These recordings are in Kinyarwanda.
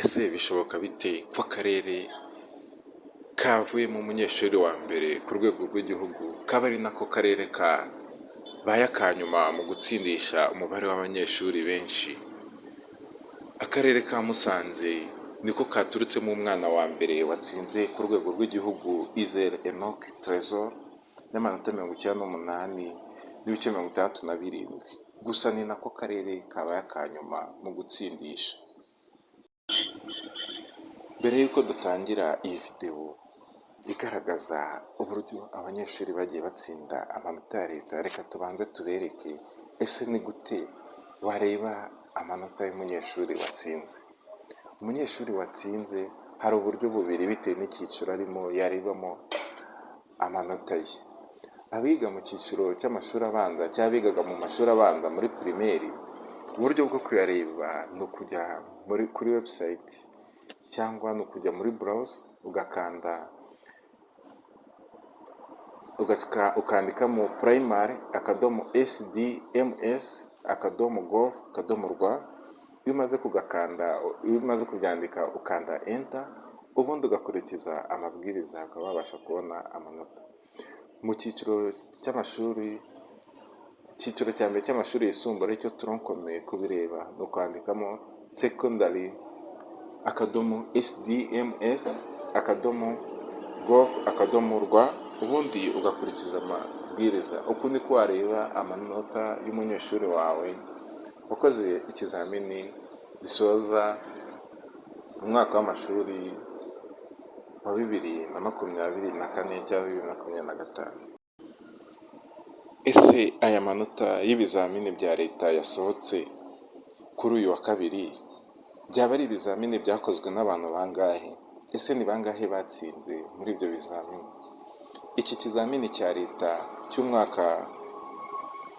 Ese bishoboka bite ko akarere kavuyemo umunyeshuri wa mbere ku rwego rw'igihugu kaba ari nako karere kabaye aka nyuma mu gutsindisha umubare w'abanyeshuri benshi? Akarere ka Musanze niko katurutsemo umwana wa mbere watsinze ku rwego rw'igihugu, Izere Enock Tresor, n'amanota 98.67. Gusa ni nako karere kabaye aka nyuma mu gutsindisha. Mbere y'uko dutangira iyi videwo igaragaza uburyo abanyeshuri bagiye batsinda amanota ya leta, reka tubanze tubereke ese ni gute wareba amanota y'umunyeshuri watsinze. Umunyeshuri watsinze hari uburyo bubiri bitewe n'icyiciro arimo yarebamo amanota ye. Abiga mu cyiciro cy'amashuri abanza cyangwa abigaga mu mashuri abanza muri primaire, uburyo bwo kuyareba ni ukujya kuri website cyangwa ni ukujya muri browser, ugakanda ukandikamo primary.sdms.gov.rw. Iyo umaze kugakanda, iyo umaze kubyandika ukanda enter, ubundi ugakurikiza amabwiriza ukaba wabasha kubona amanota. Mu cyiciro cy'amashuri, icyiciro cya mbere cy'amashuri yisumbuye aricyo tronc commun, kubireba ni ukwandikamo secondary.sdms.gov.rw, ubundi ugakurikiza amabwiriza. Uku niko wareba amanota y'umunyeshuri wawe wakoze ikizamini gisoza umwaka w'amashuri wa 2024 cyangwa 2025. Ese aya manota y'ibizamini bya leta yasohotse kuri uyu wa kabiri byaba ari ibizamini byakozwe n'abantu bangahe? Ese ni bangahe batsinze muri ibyo bizamini? Iki kizamini cya leta cy'umwaka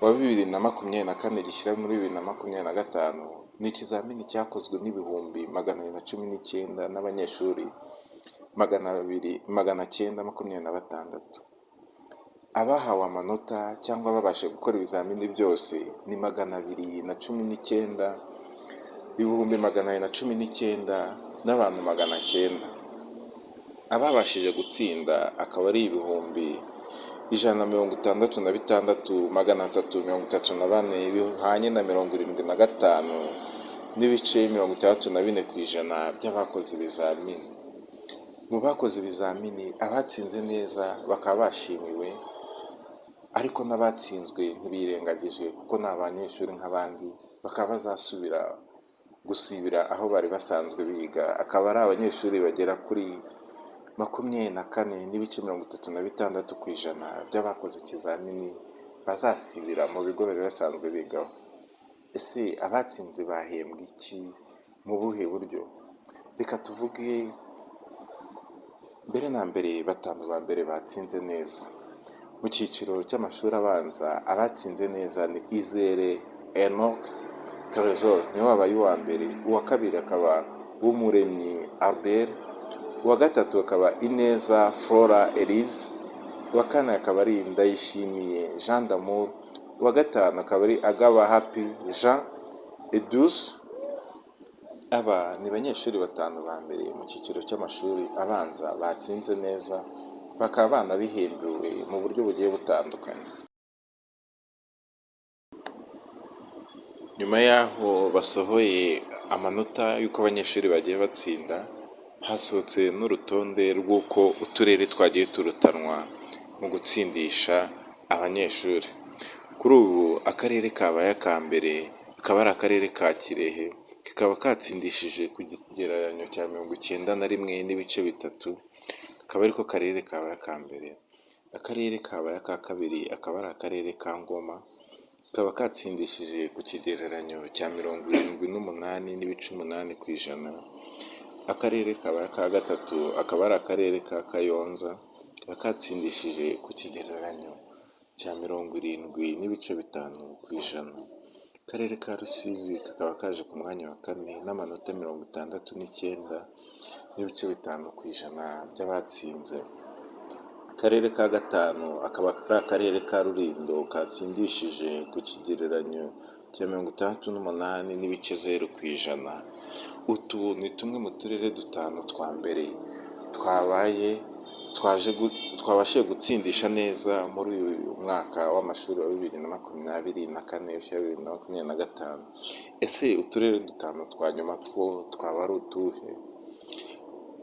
wa 2024 gishyira muri 2025 ni ikizamini cyakozwe n'200,119 n'abanyeshuri 200,926. Abahawe amanota cyangwa babashije gukora ibizamini byose ni 219, 219,900 n'abantu. Ababashije gutsinda akaba ari 166,334, bihwanye na 75.64% by'abakoze ibizamini. Mu bakoze ibizamini, abatsinze neza bakaba bashimiwe, ariko n'abatsinzwe ntibirengagije kuko ni abanyeshuri nk'abandi, bakaba bazasubira gusibira aho bari basanzwe biga. Akaba ari abanyeshuri bagera kuri 24.36% by'abakoze ikizamini bazasibira mu bigo bari basanzwe bigaho. Ese abatsinze bahembwa iki, mu buhe buryo? Reka tuvuge mbere na mbere batanu ba mbere batsinze neza. Mu cyiciro cy'amashuri abanza, abatsinze neza ni Izere Enock Tresor, niwe wabaye uwa mbere, uwa kabiri akaba Uwumuremyi Albert, uwa gatatu akaba Ineza Flora Elise, uwa kane akaba ari Ndayishimiye Jean d'Amour, uwa gatanu akaba ari Agaba Happy Jean Edouce. Aba ni abanyeshuri batanu ba mbere mu cyiciro cy'amashuri abanza batsinze neza, bakaba banabihembewe mu buryo bugiye butandukanye. Nyuma y'aho basohoye amanota y'uko abanyeshuri bagiye batsinda, hasohotse n'urutonde rw'uko uturere twagiye turutanwa mu gutsindisha abanyeshuri. Kuri ubu akarere kabaye aka mbere akaba ari akarere ka Kirehe, kakaba katsindishije ku kigereranyo cya 91.3, akaba ariko karere kabaye aka mbere. Akarere kabaye aka kabiri akaba ari akarere ka Ngoma, kakaba katsindishije ku kigereranyo cya 78.8%. Akarere kabaye aka gatatu akaba ari akarere ka Kayonza, kakaba katsindishije ku kigereranyo cya 70.5%. Akarere ka Rusizi kakaba kaje ku mwanya wa kane n'amanota 69.5% by'abatsinze. Akarere ka gatanu akaba ari akarere ka Rulindo katsindishije ku kigereranyo cya 68.0%. Utu ni tumwe mu turere dutanu twa mbere twabaye twaje twabashije gutsindisha neza muri uyu mwaka w'amashuri wa 2024 ushyira 2025. Ese uturere dutanu twa nyuma two twaba ari utuhe?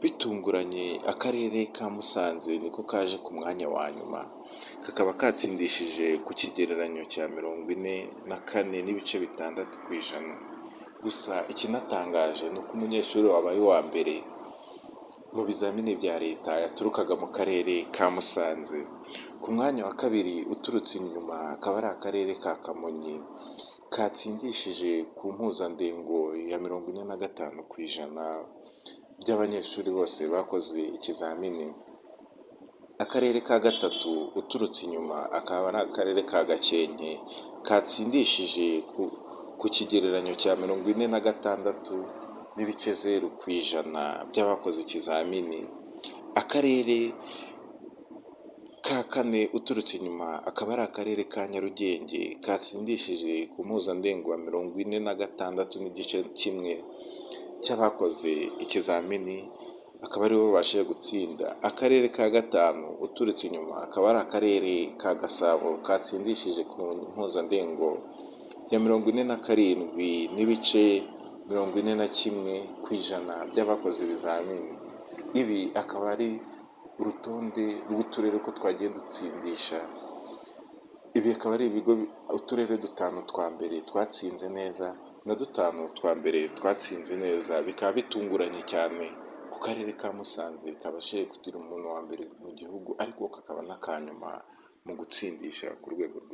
Bitunguranye, akarere ka Musanze niko kaje ku mwanya wa nyuma, kakaba katsindishije ku kigereranyo cya 44.6%. Gusa ikinatangaje ni uko umunyeshuri wabaye uwa mbere mu bizamini bya leta yaturukaga mu karere ka Musanze. Ku mwanya wa kabiri uturutse inyuma akaba ari akarere ka Kamonyi katsindishije ku mpuzandengo ya 45% by'abanyeshuri bose bakoze ikizamini. Akarere ka gatatu uturutse inyuma akaba ari akarere ka Gakenke katsindishije ku kigereranyo cya 46.0% by'abakoze ikizamini. Akarere ka kane uturutse inyuma akaba ari akarere ka Nyarugenge katsindishije ku mpuzandengo ya 46.1 cy'abakoze ikizamini, akaba aribo babashije gutsinda. Akarere ka gatanu uturutse inyuma akaba ari akarere ka Gasabo katsindishije ku mpuzandengo ya 47.41% by'abakoze ibizamini. Ibi akaba ari urutonde rw'uturere uko twagiye dutsindisha. Ibi akaba ari ibigo, uturere dutanu twa mbere twatsinze neza na dutanu twa mbere twatsinze neza, bikaba bitunguranye cyane ku karere ka Musanze kabashije kugira umuntu wa mbere mu gihugu, ariko kakaba n'aka nyuma mu gutsindisha ku rwego rw'igihugu.